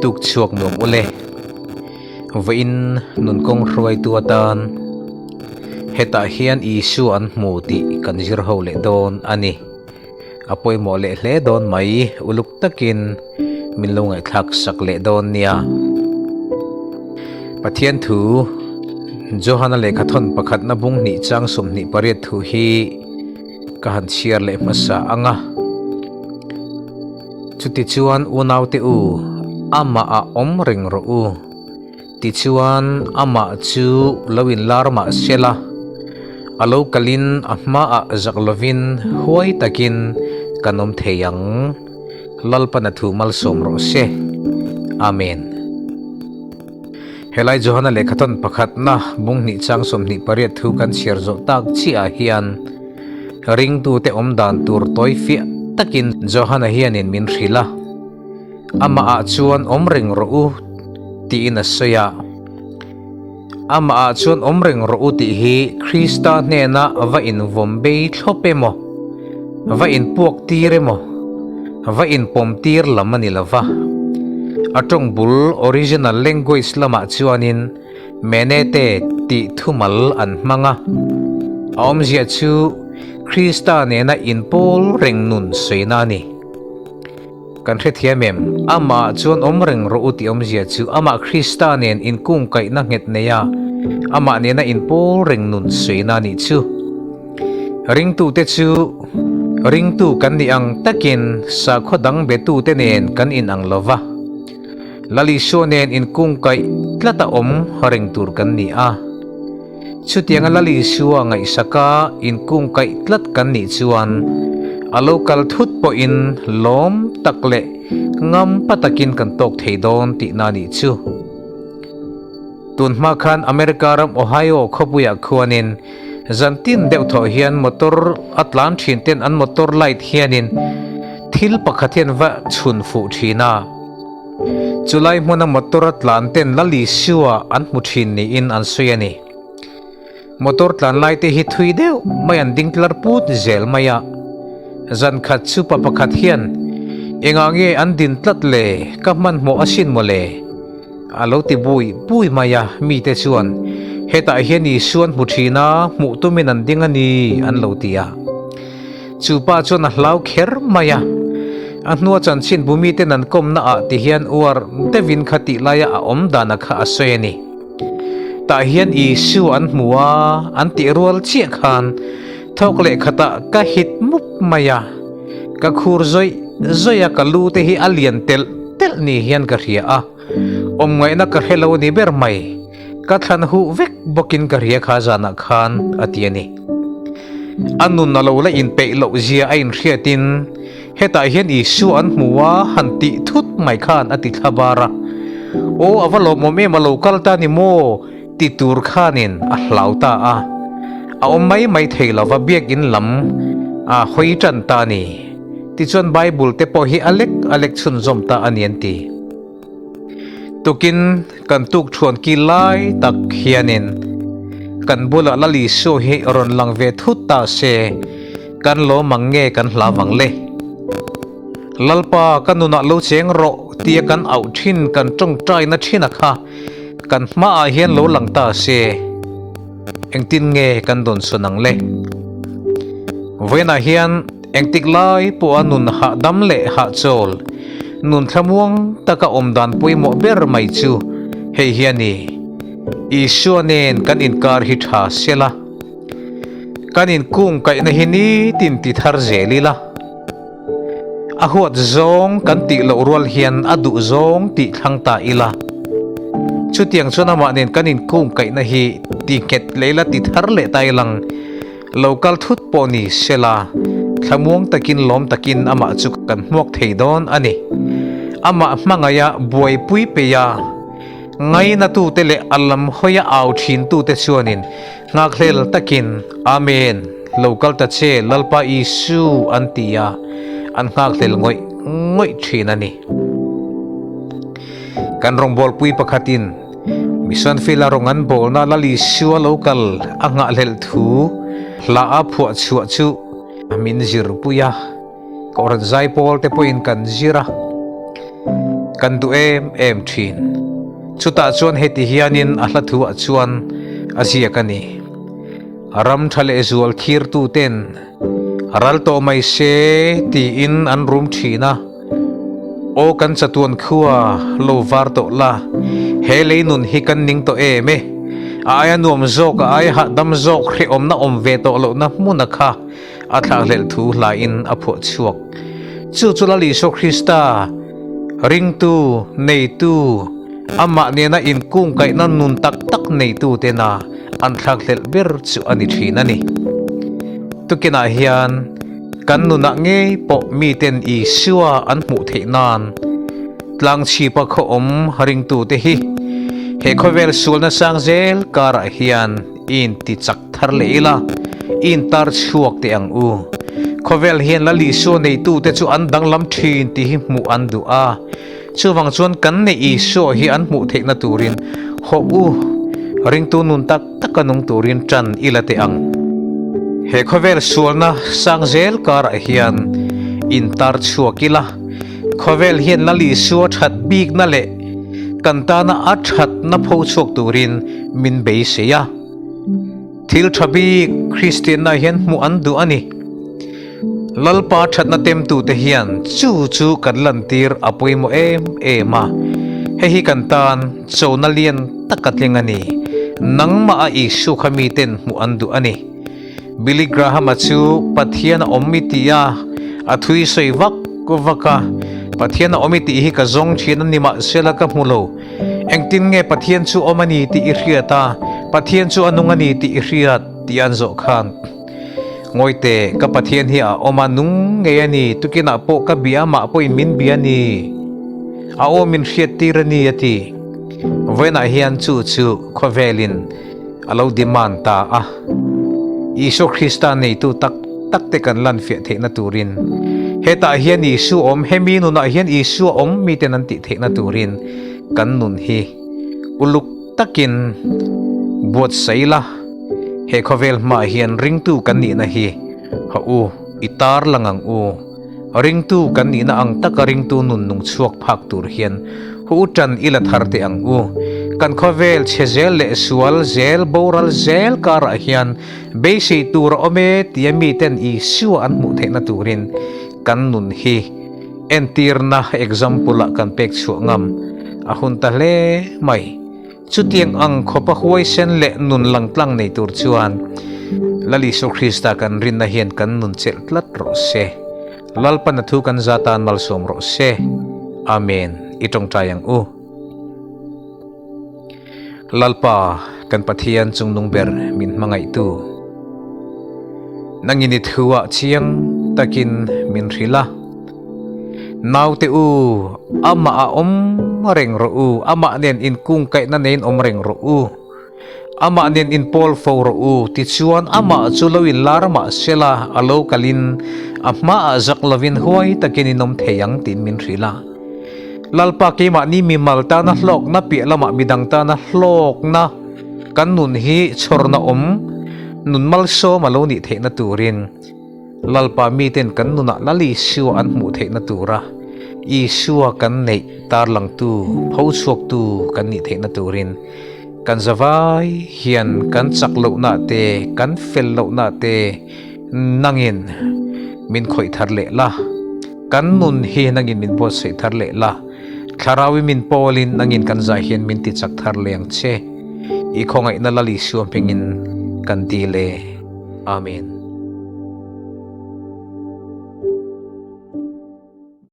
Tuk chhuak nuam ule. Vawiin nunkawng hruaitu atan hetah hian Isua an hmu tih kan zir ho leh dawn a ni. A pawimawh leh hle dawn mai, uluk takin min lo ngaihthlak sak leh dawn nia. Pathian thu Johana lehkhathawn pakhatna bung hnih chang 28 thu hi ka han chhiar leh hmasa ang a. Chutichuan unaute u, amah a awm reng rawh u. Tichuan amah chu lo inlar mah sela, a lo kalin a hmaah zak lovin huai takin kan awm thei ang. Lalpan a thu malsawm rawh se. Amen. Helai Johana lehkhathawn pakhatna bung hnih chang 28 thu kan chhiar zawh tak chiahah hian ringtute awm dan tur tawi fiah takin Johana hianin min hrilh a, Amahah chuan awm reng rawh u tiin a sawi a. Amahah chuan awm reng rawh u tih hi Krista hnena va invawm bei thlawp emaw, va inpuak tir emaw, va inpawm tir lam a ni lo va. A tawng bul original language lamah chuanin Menete tih thumal an hmang a. A awmzia chu Krista nena inpawl reng nun sawina a ni. Kan hrethiam em? Amah chuan awm reng rawh u tih awmzia chu amah Krista nen inkungkaihna nghet neia amah nena inpawl reng nun sawina a nih chu. Ringtute chu ringtu kan nih ang takin sakhaw dang betute nen kan inang lo va. Lal Isua nen inkungkaih tlata awm reng tur kan ni a. Chutianga Lal Isua ngaihsaka inkungkaih tlat kan nih chuan a lo kal thut pawhin lawm tak leh ngam pa takin kan tawk thei dawn tihna a nih chu. Tun hma khan America ram Ohio khawpuiah khuanin zantin deuh thawh hian motor a tlan thin ten an motor light hianin thil pakhat hian va chhun fuh thin a. Chulai hmuna motor a tlan ten Lal Isua an hmu thin niin an sawi a ni. Motor tlan lai te hi thui deuh mai an ding tlar put zel mai a. Zan khat chu pa pakhat hian, Engah nge an din tlat le, ka hmanhmawh asin maw le? A lo ti bui bui mai a, mite chuan, Hetah hian Isua an hmu thin a, hmuh tumin an ding a ni, an lo ti a. Chu pa chuan a hlau kher mai a, a hnua chanchin bu miten an kawmna ah ti hian uar deuhin kha tih laia a awm dana kha a sawi a ni. Tah hian Isu an hmu a, an tih rual chiah khan thawk leh khatah ka hit mup mai a, ka khur zawih zawih a, ka lu te hi a lian telh telh ni hian ka hria a, awm ngaihna ka hre lo a ni ber mai. Ka thlan huh vek bawkin ka hria kha zanah khan a ti a ni. A nun a lo la inpeih loh zia a inhriatin hetah hian Isua an hmu a han tih thut mai khan a ti thla bar a. Aw a va lawmawm em a lo kal ta ni maw ti tur khanin a hlau ta a. A awm mai mai thei lova biakin lam a hawi tan ta a ni. Tichuan Bible te pawh hi a lek a lek chhunzawm ta a ni an ti. Tukin kan tuk thuan ki lai tak hianin kan bulah Lal Isua hi rawn lang ve thut ta se, kan lawm ang nge kan hlau ang le? Lalpa ka nunah lo cheng rawh tia kan auh thin kan tawngtaina thina kha kan hmaah hian lo lang ta se, engtin nge kan dawnsawn ang le? Vawiinah hian Engtik lai pawha nun hahdam leh hahchawl, nun thlamuang taka awm dan pawimawh ber mai chu hei hi a ni, Isua nen kan inkar hi tha sela, kan inkungkaihna hi nitin ti thar zel ila, a huat zawng kan tih loh rual hian a duh zawng tih thlang ta ila, chutiang chuan amah nen kan inkungkaihna hi ti nghet leh ila ti thar leh ta ilang. Lo kal thut pawh ni sela, thlamuang takin lawm takin amah chu kan hmuak thei dawn a ni. Amah hmangaia buaipui peia ngainatute leh a lam hawia au thintute chuanin nghakhlel takin Amen, lo kal ta che Lalpa Isu an ti a, an nghakhlel ngawih ngawih thin a ni. Kan rawngbawlpui pakhatin Mission Field a rawn an bawlna Lal Isua lo kal a nghahhlelh thu hla a phuah chhuah chu min zirpui a, Kohhran Zaipawl te pawhin kan zir a. Kan duh em em thin. Chutah chuan heti hianin a hla thuah chuan a ziak a ni. Ram tha leh zual thirtu ten ral tawh mai se tiin an rum thin a. Aw kan chatuan khua lo var tawh la, he lei nun hi kan ning tawh em e. A aia nuam zawk, a aia hahdam zawk hrehawmna awm ve tawh lohna hmuna kha a thlakhlelh thu hlain a phuah chhuak. Chu chu Lal Isua Krista, ringtu, neitu, amah nena inkungkaihna nun tak tak neitu tena an thlakhlelh ber chu a ni thin a ni. Tukinah hian kan nunah ngei pawh miten Isua an hmuh theih nan tlangchhipa khaw awm ringtute hi he khawvel sualna sang zel karah hian I inti chak thar leh ila, i intar chhuak teh ang u. Khawvel hian Lal Isua neitute chu an danglam thin tih hi hmuh an duh a. Chuvang chuan kan neih Isua hi an hmuh theihna turin hawh u, ringtu nun tak taka nung turin tan i la teh ang. He khawvel sualna sang zel karah hian intar chhuak ila, khawvel hian Lal Isua that bikna leh kan tana a thatna pho chhuak turin min beisei a. Thil tha bik Kristianna hian hmuh an duh a ni. Lalpa thatna temtute hian chu chu kan lantir a pawimawh em em a. Hei hi kan tan chona lian tak a tling a ni. Nangmah a Isu kha miten hmuh an duh a ni. Billy Graham-a chu Pathian a awm i tih a, a thui sawi vak vak a. Pathian a awm i tih hi ka zawng thin a ni mahsela ka hmu lo. Engtin nge Pathian chu awm a ni tih i hriat a, Pathian chu a nung a ni tih i hriat tih an zawh khan. Ngawite, ka Pathian hi a awm a, nung ngei a ni, tukinah pawh ka bia mah pawhin min bia a ni. A aw min hriattir a ni a ti. Vawiinah hian chu chu khawvelin a lo demand ta a. Isua Krista neitu tak tak te kan lan fiah theihna turin hetah hian Isua awm, hemi nunah hian Isua awm miten an tih theihna turin kan nun hi uluk takin buatsaih la, he khawvel hmaah hian ringtu kan nihna hi ha u, i tar lang ang u. Ringtu kan nihna ang taka ringtu nun nung chhuak phak tur hian hu tan i la thar teh ang u. Kan khawvel chhe zel leh sual zel, boral zel karah hian beisei tur a awm e tia miten Isua an hmuh theihna turin kan nun hi entirna, example, ah kan pek chhuah ngam a hun ta hle mai. Chutiang ang khawpa huaisen leh nun langtlang nei tur chuan Lal Isua Krista kan rinna hian kan nun chelh tlat rawh se. Lalpan a thu kan za tan malsawm rawh se. Amen. I tawngtai ang u. Lalpa, kan Pathian chungnung ber min hmangaihtu. Nangin i thuah chiang takin min hrilh a. Naute u, amah a awm reng rawh u, amah nen inkungkaihna neiin awm reng rawh u, amah nen inpawl fo rawh u, tichuan amah chu lo inlar mah sela a lo kalin a hmaah zak lovin huai takin in awm thei ang tiin min hrilh a. Lalpa keimahni mimal tana hlawkna piah lamah midang tana hlawkna kan nun hi chhawrna awm nun malsawm a lo nih theihna turin, Lalpa miten kan nunah Lal Isua an hmuh theihna tura Isua kan neih tarlangtu, pho chhuaktu kan nih theihna turin kan zavai hian kan chak lohna te, kan fel lohna te nangin min khawih thar leh la, kan nun hi nangin min buatsaih thar leh la, Thlaraui min pawlin nangin kan zai hian min tichak thar leh ang che. I khawngaihna Lal Isua hmingin kan dil e. Amen.